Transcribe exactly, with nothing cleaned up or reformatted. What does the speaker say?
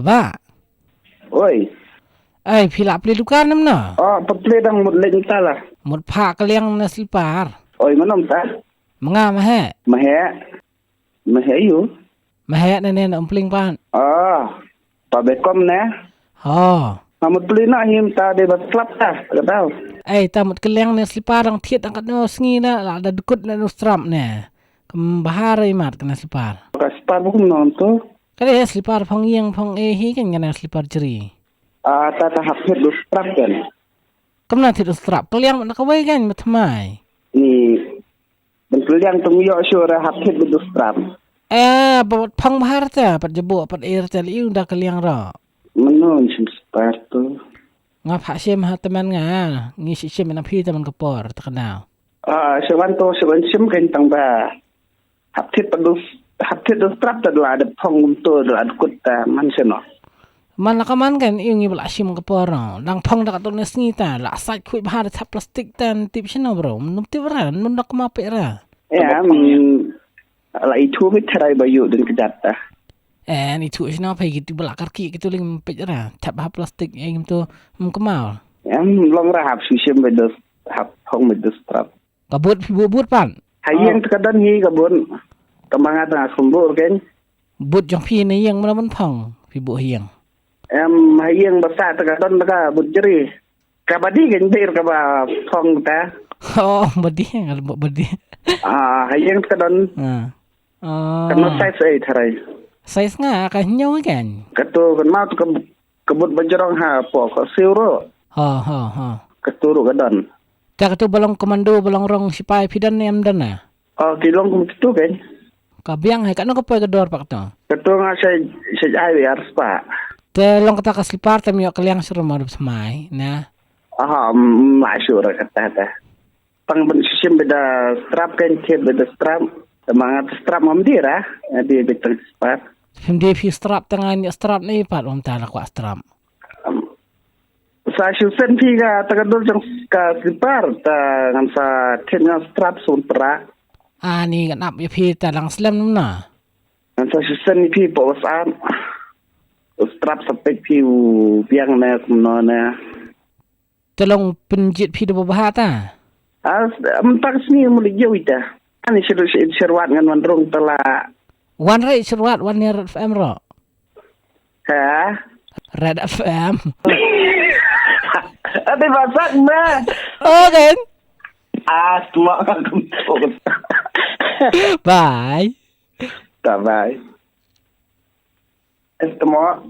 Ba. Oi. Ai, phi lah plie dukan ne mano? Oh, pat plie dang mut leit mynta la. Mut phah kylliang ne slipar. Oi, mano mynta? Ma nga ma heh. Ma heh. Ma heh ïu. Ma heh ne ne na Umpling pat. Oh. Pa Bekom ne. Oh. Nga mut plie noh hi mynta dei ba slap ta ka daw. Ai, ta mut kylliang ne slipar dang thied dang katno sngi ne la da dkut ne u strap ne. Kam bha re imat kane slipar. Ka slipar ba kumno to? Ka dei slipar phong ïing phong eh hi kan, kane slipar jri. Ah, ta ta hap thied u strap kan. Kumno thied u strap? Kylliang na kawei kan, ma thymmai. Ni, ban kylliang tang ïoh shuh re hap thied u strap. Eh, ba pat phong bha re ta, pat jabok, pat eh re ta, lei u da kylliang ro. Mano ngi shim slipar to? Nga phah shim ha tymmen nga, ngi shim na phi tymmen ka por, ta ka daw. Ah, shu wan to, shu wan shim kan tang ba. Hap thied pat u, hap thied u strap ta da la da phong kumto da la da kut ta man shano. Man la ka man kan ïu ngi ba la shim ka por no. Dang phong da katno ne sngi ta, la sait khuid bha da thap plastik ta, tip shano bro. Mynno tip ra, mynno da kma peit ra. Ya, mm, la ithuh phi tharai ba ïu dang kjat ta. Eh, ithuh shano phi, kitu ba la karki kitu leng peit ra. Thap bha plastik ïa ngim to, mm, kma. Em, long ra hap shu shim ba da, hap phong ba da strap. Ka but phi buh but pat? Ha ïing te ka don hi ka but. Tang ba nga tang khum buh kein. But jong phi na ïing mano ban phong phi buh ha ïing? Em, ha ïing ba sah te ka don te ka but jri. Ka badi kein, dei kaba phong ta. Oh, badi, nga buh badi. Ah, ha ïing te ka don. Ah. Oh. Kano size ei tharai? Size nga ka hynñiew kein. Kato kan mau te ka, ka but ba jrong ha po ka siu ro. Ha, ha, ha. Kato ro ka don. Te kato ba long komando, ba long rong sipai phi don ne em don na? Oh, ki long kum kitu kein. Ka biang hai, kano ka poi ka dor pat kato? Kato nga sa, sa ai ar spah. Te long kata ka slipar te ym ïoh kylliang shuh re ma rup smai, na? Aha, mm, ma shuh re kata te. Tang ban shim bad da strap kein, thied bad da strap. Te ma nga te strap ngam dei ra, nga dei bad tang slipar. Phim dei phi strap, tang nga ïoh strap ne pat, ym ta la kwah strap. Sa shu send phi ka, ta ka dur jong ka slipar, ta ngan sa thied nga strap sum pra. Ani kan ap ïa phi ta lang slem na. Ngan sa shu send ïa phi pa WhatsApp. U strap sa peit phi u biang ne kumno ne. Te long pynjied phi da ba bha ta. As, mynta ka sngi mut ïa ita. Ani shu, shu, shu wat ngan wan rung ta la. Wan re shu wat, wan ïa Red F M ro. Ha? Red F M. Ati ba sak na. Okay. Ah, semua aku. Bye. Bye bye. Eh, semua.